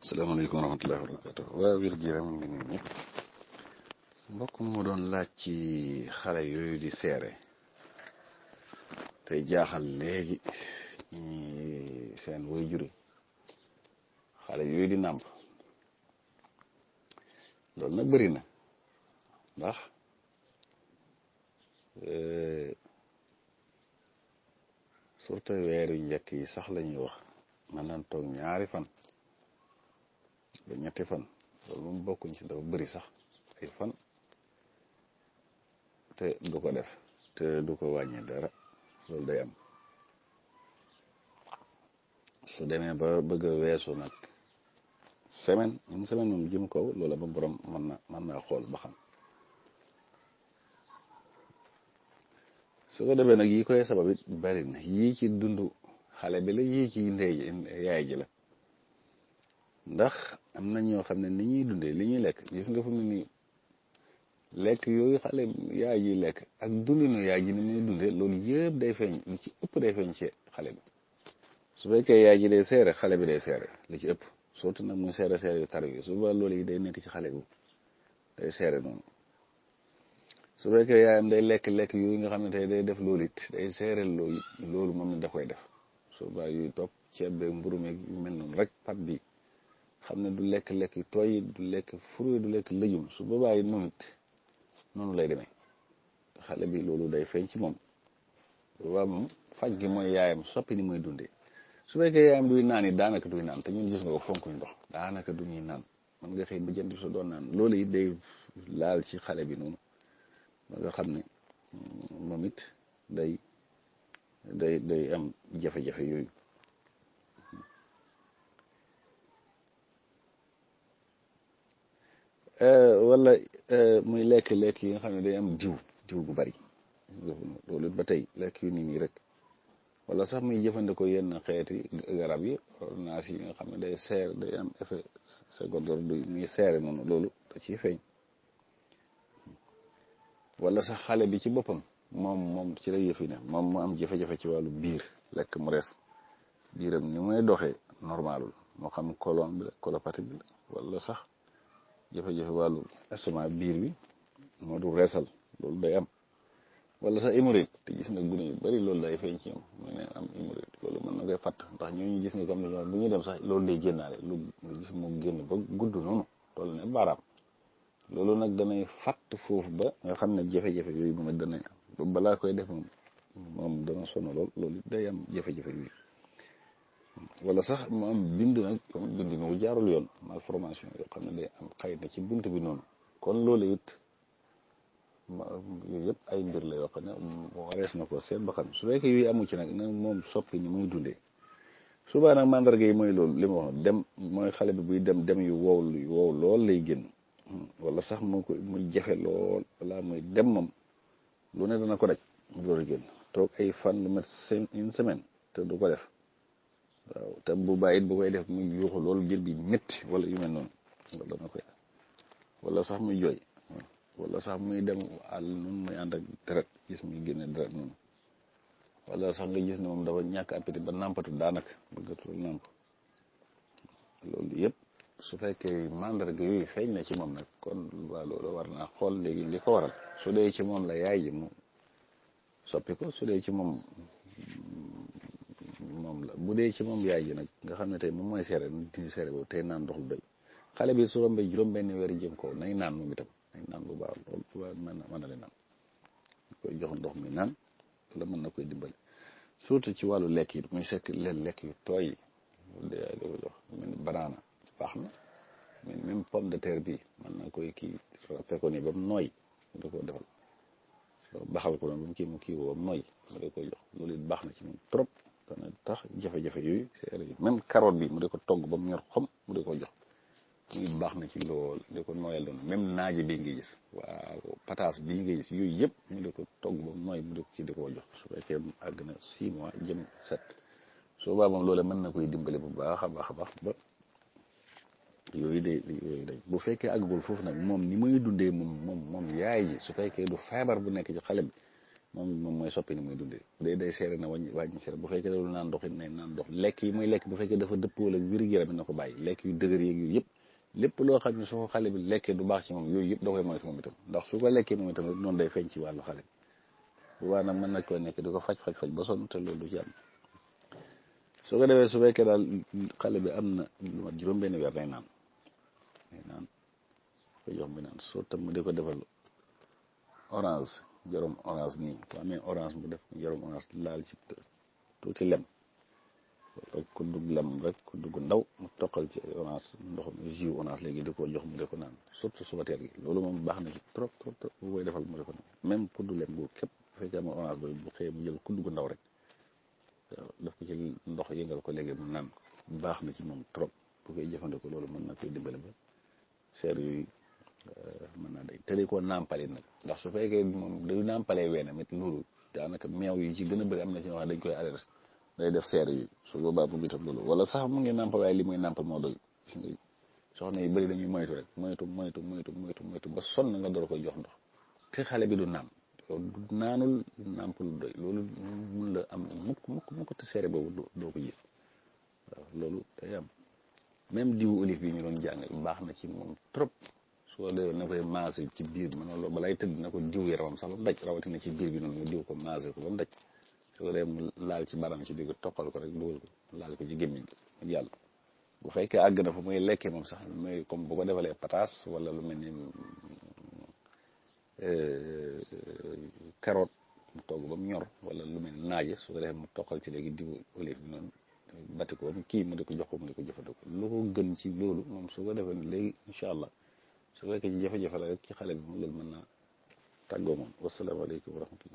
salaamaaleykum wa rahmatullahi wa barakatuh waa wér gi yaram ngi nuyu ñëpp. mbokk mu doon laaj ci xale yooyu di seere tey jaaxal léegi ñi seen way juri xale yooyu di nàmp loolu nag bëri na ndax surtout weer yu njëkk yi sax la ñuy wax man naan toog ñaari fan ba ñetti fan loolu moom bokkuñ ci dafa bëri sax ay fan te du ko def te du ko wàññi dara loolu day am su demee ba bëgg a weesu nag semaine une semaine moom jëm kaw loola ba borom mën naa xool ba xam su ko defee nag yi koy sabab it bari na yii ci dundu xale bi la yii ci ndey yaay ji la ndax am na ñoo xam ne ni ñuy dundee li ñuy lekk gis nga fu mu nii lekk yooyu xale yaay ji lekk ak dundinu yaay ji ni muy dundee loolu yëpp day feeñ lu ci ëpp day feeñ ci xale bi su fekkee yaay ji day seere xale bi day seere lu ci ëpp surtout nag muy seere yu tar yi su ba loolu yi day nekk ci xale bi day seere noonu su fekkee yaayam day lekk yooyu nga xam ne tey day def loolu it day seere loolu moom it da koy def su ba yuy topp ceeb beeg mburu meeg yu mel noonu rek pat bi xam ne du lekk yu tooy du lekk fruit du lekk lëjum su boobaa it moom it noonu lay demee xale bi loolu day feeñ ci moom boobaa moom faj gi mooy yaayam soppi ni muy dundee su fekkee yaayam duy naan it daanaka duy naan te ñun gis nga ko fonkuñ ndox daanaka du ñuy naan mën nga xëy ba jënd su doon naan loolu it day laal ci xale bi noonu ba nga xam ne moom it day am jafe-jafe yooyu wala muy lekk yi nga xam ne day am diw gu bari loolu ba tey lekk yu nii rek wala sax muy jëfandikoo yenn xeeti garab yi ordonnance yi nga xam ne day am effet secondaire muy seere noonu loolu da ciy feeñ wala sax xale bi ci boppam moom ci la yëfi ne moom mu am jafe-jafe ci wàllu biir lekk mu rees biiram ni muy doxee normalul moo xam colon bi la colopathie bi la wala sax jafe-jafe wàllu estomac biir bi moo du reesal loolu day am wala sax hémorroïde te gis nga gune yu bari loolu day feeñ ci ñoom mu ne am hémorroïde loolu mën na koy fatt ndax ñooñu gis nga comme ni bu ñu dem sax loolu day génnaale lu nga gis mu génn ba gudd noonu toll ne baaraam loolu nag danay fatt foofu ba nga xam ne jafe-jafe yooyu moom danay am balaa koy def moom dana sonn loolu day am jafe-jafe yooyu wala sax mu am bind nag comme bind mu jaarul yoon malformation yoo xam ne day am xëy na ci bunt bi noonu kon loolu it yooyu yëpp ay mbir la yoo xam ne warees na ko seet ba xam su fekkee yooyu amu ci nag moom soppi ni muy dundee subaa nag mandarga yi mooy loolu li ma wax dem mooy xale bi buy dem yu wow lool lay génn wala sax muy jafe lool wala muy dem moom lu ne dana ko daj door a génn toog ay fan lu mat une semaine te du ko def waaw te bu bàyyi it bu koy def muy yuuxu loolu biir bi métti wala yu mel noonu loolu dana koy wala sax muy jooy wala sax muy dem àll noonu muy ànd ak deret gis muy génne deret noonu wala sax nga gis ne moom dafa ñàkk appétit ba nàmpatu daanaka bëggatul nàmp loolu yëpp su fekkee mandarga yooyu feeñ na ci moom nag kon waa loolu war naa xool léegi li ko waral su dee ci moom la yaay ji mu soppi ko su dee ci moom la bu dee ci moom yaay ji nag nga xam ne tey moom mooy seere dindi seere boobu tey naan ndox lu doy xale bi su rombee juróom-benn weer jëm ko nay naan moom itam nay naan bu baax loolu bu baax mën na leen naan koy jox ndox mi naan la mën na koy dimbali surtout ci wàllu lekk yi muy sekk lekk yu tooy yi loolu de yaay da ko jox mel ni banaana baax na mais même pomme de terre bi mën na koy kii fekkoon ni ba mu nooy mu da koo defal baxal ko noonu ba mu kii ba mu nooy mu da koy jox loolu it baax na ci moom trop dana tax jafe-jafe yooyu même carotte bi mu da ko togg ba mu ñor xom mu da ko jox muy baax na ci lool da ko nooyal doon même naaje bi nga gis waaw pataas bii nga gis yooyu yëpp mu da ko togg ba mu nooy mu da ko ci da koo jox su fekkee àgg na 6 mois jëm 7 soo baa moom loola mën na koy dimbale bu baax a baax ba yooyu day bu fekkee àggagul foofu nag moom ni muy dundee moom yaay ji su fekkee du feebar bu nekk ci xale bi moom mooy soppi ni muy dundee bu dee day seere na wàññi seere bu fekkee loolu naan ndox it nay naan ndox lekk yi muy lekk bu fekkee dafa dëppoo ak wér-gu-yaram na ko bàyyi lekk yu dëgër yeeg yu yëpp lépp loo xam ne su ko xale bi lekkee du baax ci moom yooyu yëpp da koy moytu moom itam ndax su ko lekkee moom itam noonu day feeñ ci wàllu xale bi bu baax nag mën na koo nekk di ko faj ba sonn te loolu du ci am su ko defee su fekkee daal xale bi am na lu mat juróom-benn weer day naan ko jox mi naan soo tam mu di ko defal orange jorom orange nii bu amee orange mu def jorom orange laal ci tuuti lem rek ku dugg lem rek ku dugg ndaw mu toqal ci orange ndoxam jus orange léegi di ko jox mu di ko naan surtout suba teel gi loolu moom baax na ci trop bu koy defal mu di ko naan même ku du lem boobu képp bu fekkee am orange boobu bu xëyee mu jël ku dugg ndaw rek waaw def ko ci ndox yëngal ko léegi mu naan ko baax na ci moom trop bu koy jëfandikoo loolu mën na koy dimbale ba seer yooyu mën naa day tëri koo nàmpalit nag ndax su fekkee moom du nàmpalee weenam it loolu daanaka meew yi ci gën a bëri am na ci ñoo xam dañ koy allergie day def seer yi su boobaa bu bitam loolu wala sax mu ngi nàmpal waaye li muy nàmpal moo doy gis nga soxna yi bëri dañuy moytu rek moytu ba sonn nga door koy jox ndox te xale bi du naan du naanul nàmpal doy loolu mun la am mukk te seere boobu doo ko gis waaw loolu day am même diwu olive bi ñu doon jàngal baax na ci moom trop soo dee na koy maase ci biir man loolu balay tëdd na ko diw yaramam sax ba mu daj rawatina ci biir bi noonu mu diw ko maase ko ba mu daj soo dee mu laal ci baram ci digg toqal ko rek dugal ko laal ko ci gémmiñ gi yàlla bu fekkee àgg na fa muy lekkee moom sax mooy comme bu ko defalee pataas wala lu mel ni carotte mu togg ba mu ñor wala lu mel ni naaje su ko defee mu toqal ci léegi diw olive bi noonu bati ko kii mu di ko jox ko mu di ko jëfandikoo lu ko gën ci loolu moom su ko defee léegi incha allah su fekkee ci jafe-jafe la rek ci xale bi moom loolu mën naa tàggoo moom wasalaamaaleykum wa rahmatullah